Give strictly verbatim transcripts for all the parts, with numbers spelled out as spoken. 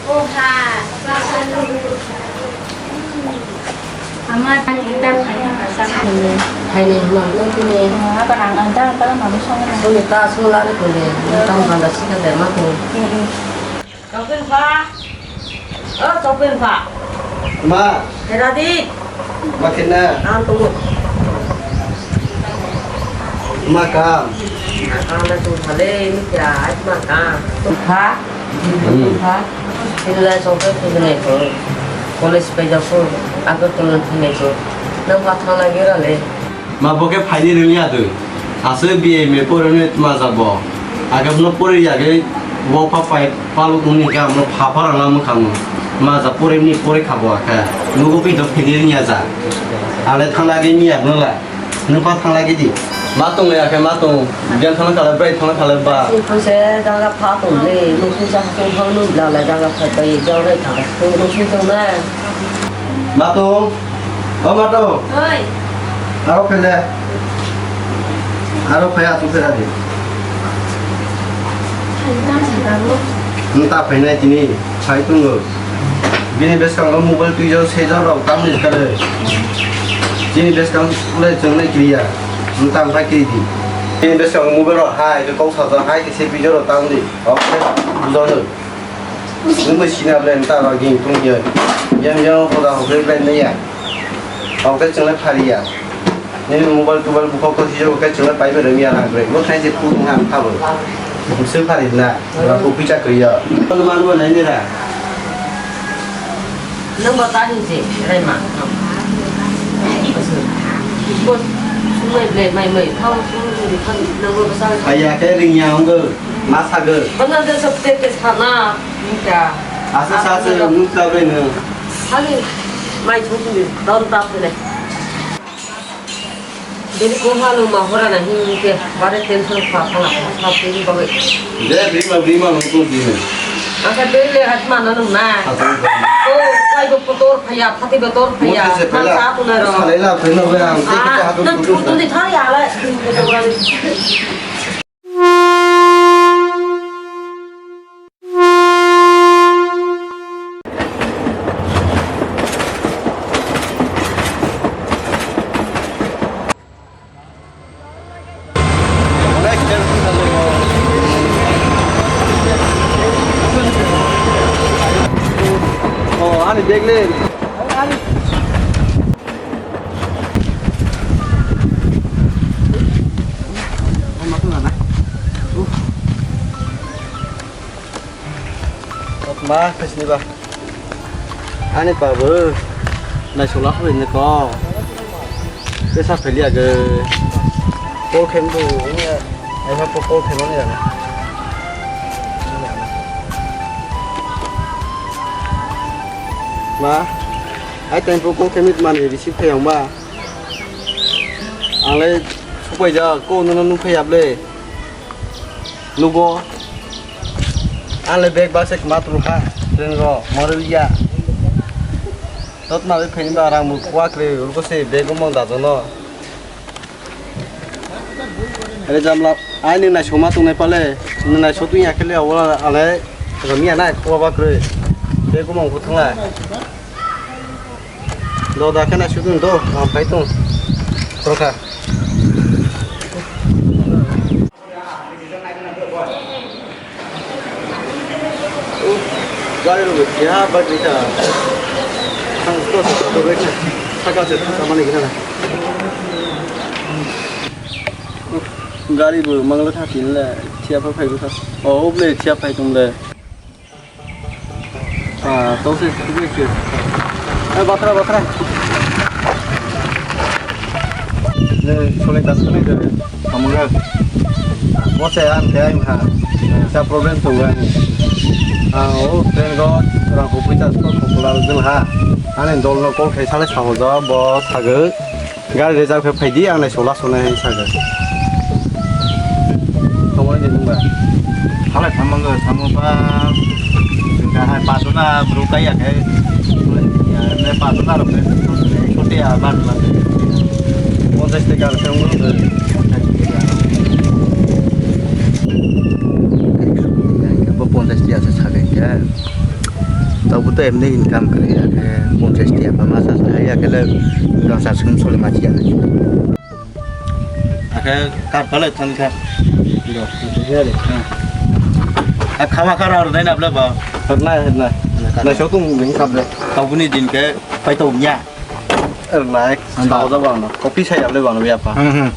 Oha. Ama tang kita kaya kasa. Hai ni, ma, tang sini. Apa nang anda apa mami sama? Sini ta sula ni kule. Tang banda sini deh ma tu. Chopin pa. Oh, chopin pa. Ma. Heradi. Ma kena. Ang tunggu. Ma kam. Ang dah tunggu le, ini kya? Ais ma kam. Tunggu. Hmm. Ha? Sila chokhe thwngwi naikho. College paijak kho. Agartala thwngwi naikho. Nang ma thangna gira le. Ma bo khe phaini rwngya twi. Aswk B A M A porwnwi tma ja bo. Agabno pori yagwi bo pha pai paluk wngni khe amno pha pha rangna mwkha mo. Ma ja pori wngni pori kha bo khe. Nugo pi do phaini rwngya ja. Ale thangna gwi miya bwla. Nwng pha thangna gidi. Ma tong ya khe ma tong. Biyan thangna khala bai thangna khala ba. Sing khose jaga pha tong le. Nung sing sa sung thang nung la la jaga pha bai jaga thang. Nung sing tong na. Ma tong. O ma tong. Oi. Aro phele. Aro phaya tu phela di. Nwng ta phainai tini. Phai tongo. Bini bwskango mobile twijak sejak rok tamni kale. Chini bwskang le chwngnai kiriya. Nwng tang phai kiri di. Bini bwskango mobile rok hai khe kok sajak hai khe se video rok tamni. Oke. Bujono. Nwng bai sina ble nwng ta rok ging tung ye. Yang yang hoda hoda ble naya. Oke chwngnai phariya. Nini mobile tobile bukhok khe sijak khe chwla paibai rwngya rang rwngya. Bo khainai se phuru wngkha ang phabo. Bwswk phari na. Ora ko pisa kwrwi ya. Ano manu ba nai nira. Nang ba ta hin se rai ma. Bo sumai ble mai mai. Thau sumai ble thau nang ba sa. Aya khe ringya onggo. Ma sagor. Bana de sab te te sana. Nika. Asa sa se nuk ta bre no. Hali mai thuk ni don ta phele. Bini kung ha lung ma hora na hing hing khe bare tension kha kha na kha kha twi bagwi. Je bima bima nung tu di ne. Asa bele hat ma na nung na. Asa bima. O kai bo kotor phaya, phati bo tor phaya. Mo se pela. Sa tu na ro. Salai la phai no be ang. Ah, na tu tu di thari ala. Oh, ani bag le. Ma, khaisni ba. Ani pa bo. Nai sula khoi ne ko. Pesa pheli age. Call khem bo. Ai pa call khem ne. Ma. Ai time po call khem it man receive khai ang ba. Ang le supai ja ko no no phai able. Nugo. Ang le bag ba se kma tulu kha. Train ro moro ya. Tot ma be pheni ba rang mu kwa kre urgo se bag mo da jono. Are jamla ai ni nai soma tung nai pale. Ni nai so tu ya kele awala ale. Romi ana kwa ba kre. Bag mo ko thang la. Do da kana sudun do, ah, pai tong. Prokha. Gari rok ya bike rika. Thang to to to rika. Saka se thang samani gina na. Gari bo mangla tha tin le, thia pha phai bwkha. O oble thia phai tong le. Ah, tau se, tau se. Eh, batra, batra. Ne, sole das kone de. Amga. Mo se an te ai ha. Sa problem to ga ni. Ah, o train go, rang ko pui das ko ko la dil ha. Ane dol no call khai sale sa ho ja bo sago. Gari reserve khe phaidi, ang nai sola sonai hai sago. Tongmani de nungba. Halai thamang go, thamang ba. Jengka hai patuna bru kaya khe. Ne patuna rok khe. Sote ya ban ban. Ponchas taka khe ungro de. Bo ponchas taka se sagai khe. Abo to emni income khlai ya khe ponchash tiya ba mas as hai ya khe le dong sar sum sole machi ya. Akhe kar phalai thang kha. Do, do, do, do. Ha. A khama khara ar dai na bla ba. Hernai, hernai. Na sok tung ding kap le. Tabuni din khe pai to nya. Hernai. Anda. Sao da ba no. Kopi sai ya le ba no ya pa. Hmm, hmm.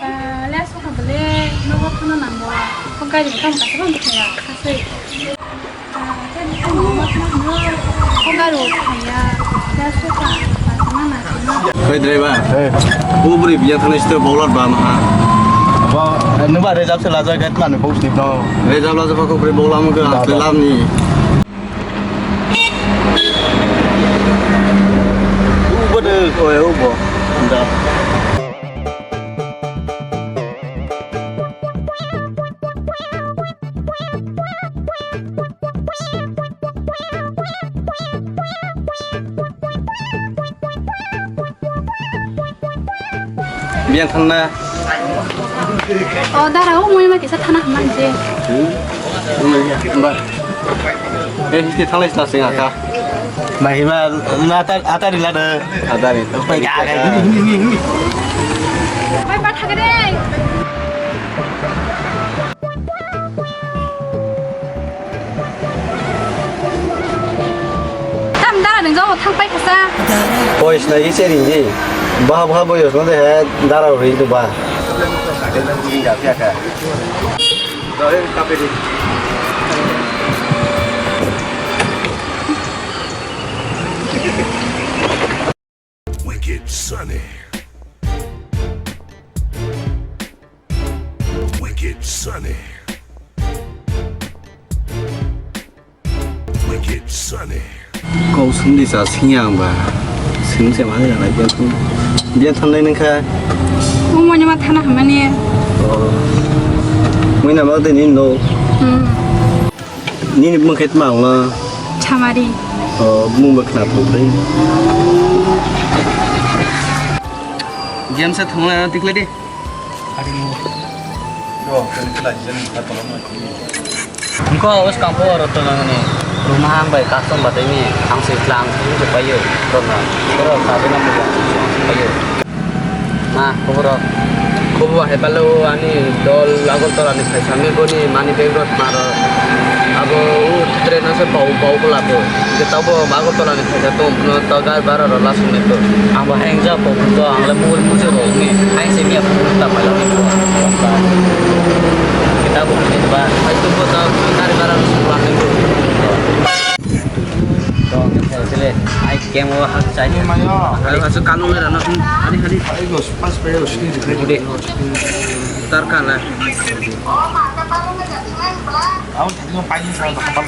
Ah, le aswk kha bole, nogo phano nango. Kok gari bo tamo kaisa phano thaya, aswk. Ah, kok gari bo thaya, le aswk kha, aswk na na. Oi driver. Hey. O bwrwi biya thani sito bowler ba maha. Bo, eh, nuba reserve se laja gate mane post ni to. Reserve laja pa ko bwrwi bowler mo ke. Da, asli da. Lam ni. Ubo de, oe, ubo. Da. Biyang thangna. O dara, o mui ma kisa thana hama je. Hmm? Ba. Eh, histi thanglai sna sing aka. Ba hima na atar, atar ila de. Atar ila. Bai pa thagre. Tam dara nung jamo thang pai khasa. Boys na ise ring di. Baha baha boys no de he dara ri tu ba. Wicked Sunny. Wicked Sunny. Wicked Sunny. Kau sungdi sa singya ang ba. Sing se mani na dia thun. Dia thun lai nang kha. Umoni ma thana hamani. Oh. Mui na ma de nin no. Hmm. Nini bumung khe tma wngla? Chamari. O, bumung bo khna thok dei. Game se thwngla na tikle di. Ari mo. Yo, kani kla jeng kha tolo ma. Engko os kampo oro to nangani. Rumah ang bai custom batai ni. Ang se tlang se payo. Rona. Oro ka dena mo payo. Ma, khobor rok. Khobor hai palo ani dol Agartala ni phaisa me boni money bag rok maro. Abo u train o se bau bau bwla bo. Ke tabo Agartala ni phaisa tong no to gar bara ro lasung ne to. Ang bo heng ja po to ang le mul mujhe ro ni. Hai se mi ap ta pala ni. Ke tabo ni ba. Hai to bo to gar bara ro sung la ne to. To ke phai se le. Ai kem o hak chai. Ni ma yo. Ai ha su kanu le ra no. Ani hani. Ai go. Pas pe yo skin. Bude. Tar kana. Au thani pani sa da hapal.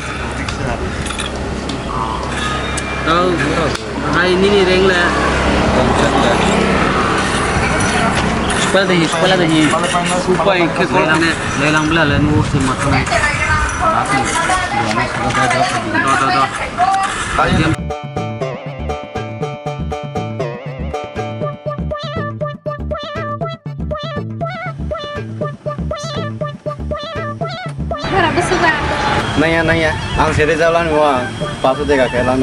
Tau, hai nini reng le. Pala dahi, pala dahi. Upai ke kol kane. Lelang bela le nu se matang. Do, do, do. Naya, naya. Ang sere jalan wa. Pasu dega kailan.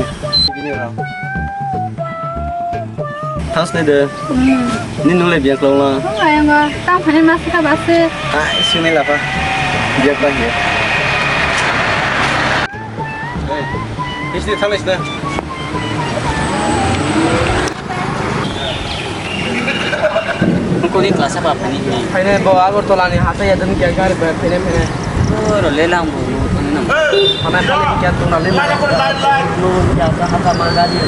Thas ne de. Hmm. Ni nule biak lo la. Ang ayang ga. Tang phane mas ka bas. Ah, sini la pa. Biak pa ye. Hey, isni thalis na. Kuni klasa ba phani ni. Phane bo Agartala ni hata ya dan kya gar ba phane phane. Oh, ro le lang bo. Mana kali kya tu na le. Lo kya ka hata ma gari.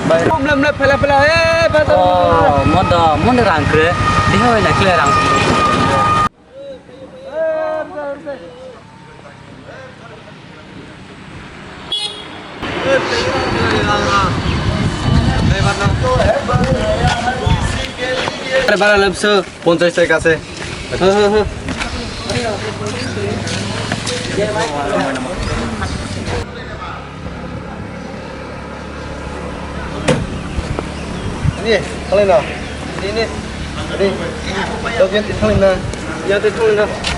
Bai. Problem le phela phela. Eh, ba. Oh, moda, mon rang kre. Diho na kle rang. Bara lepso. Ponchas taka ase. Huh, huh, huh. Ni, khalai na. Ni, ni. Ni. Dok yan ti khalai na. Yan ti khalai na.